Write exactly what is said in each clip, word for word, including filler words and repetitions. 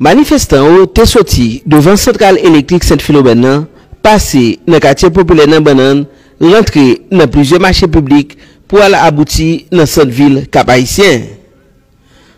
Manifestan yo te soti devan santral elektrik Sent Filomèn nan, pase nan katye popilè nan Bannann, rantre nan plizyè mache piblik pou al abouti nan sant vil Kap Ayisyen.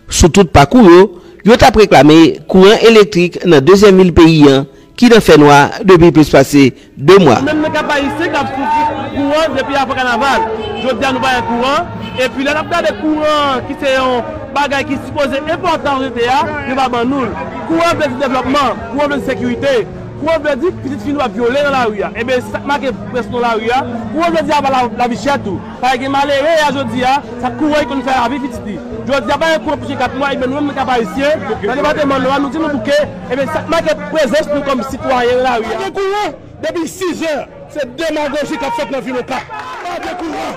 Sou tout pakou yo, yo t ap reklame kouran elektrik nan dezyèm vil peyi an ki nan fènwa depi plis pase de mwa. Menm nan Kap Ayisyen k ap soufri kouran depi avan kanaval. Jodi a nou pa gen kouran, epi lè n ap gade kouran ki se yon bagay ki sipoze enpòtan nan sosyete a, yo pa ban nou l. Kouran vle di devlòpman, kouran vle di sekirite, kouran vle di pitit fi nou ap vyole nan lari a. Ebyen, se sa k make prèske nan lari a. Kouran vle di aba la, lavi chè tou. Paske gen malere a jodi a, sa kouran ki konn fè lavi pitit li. Jodi a, pa gen kouran plis ke kat mwa, ebyen nou menm nan Kap Ayisyen, nan depatman Nò a, nou di nou bouke, ebyen sa k make prezans nou kòm sitwayen nan lari a. Pa gen kouran depi sizè, se demagoji k ap fèt nan vil Okap. Pa gen kouran,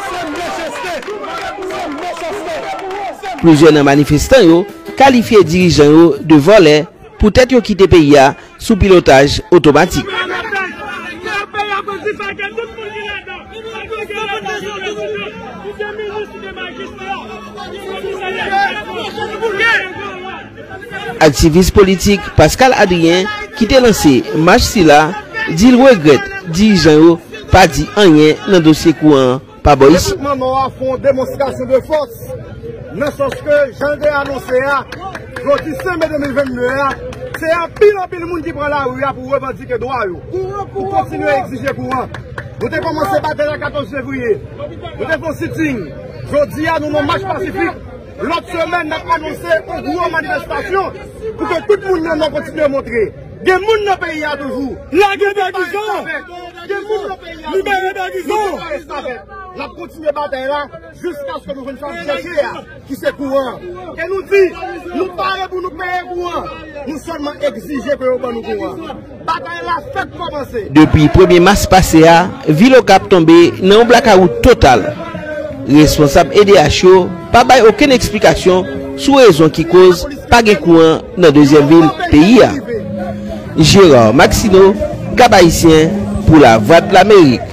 se mechanste, se mechanste, se Plizyè nan manifestan yo kalifye dirijan yo de vòlè poutèt yo kite peyi a sou pilotaj otomatik. Aktivis politik Pascal Adrien, ki te lanse mach sila, di l regrèt dirijan yo pa di anyen nan dosye kouran an pa bò isi. Depatman Nò a fè yon demonstrasyon de fòs, nan sans ke, jan l te anonse a, jodi senk me de mil vennde a, se anpil, anpil moun ki pran lari a pou revandike dwa yo, pou kontinye egzije kouran. Nou te kòmanse batay la katòz fevriye. Nou te fè yon sitting. Jodi a, nou nan mach pasifik. Lòt semèn, n ap anonse yon gwo manifestasyon pou ke tout moun nan Nò kontinye montre. Gen moun nan peyi a toujou. Lage Dagizon! Gen moun nan peyi a toujou. Libere Dagizon! Nou pa restavèk. N ap kontinye batay la jiskaske nou jwenn sa n chèche a, ki se kouran. E nou di, nou pare pou nou peye kouran. Nou sèlman egzije ke yo ban nou kouran. Batay la fèk kòmanse. Depi premye mas pase a, vil Okap tonbe nan yon blakawout total. Responsab E D H yo pa bay okenn eksplikasyon sou rezon ki koz pa gen kouran nan dezyèm vil peyi a. Gérard Maxineau, Kap Ayisyen, pou Lavwadlamerik.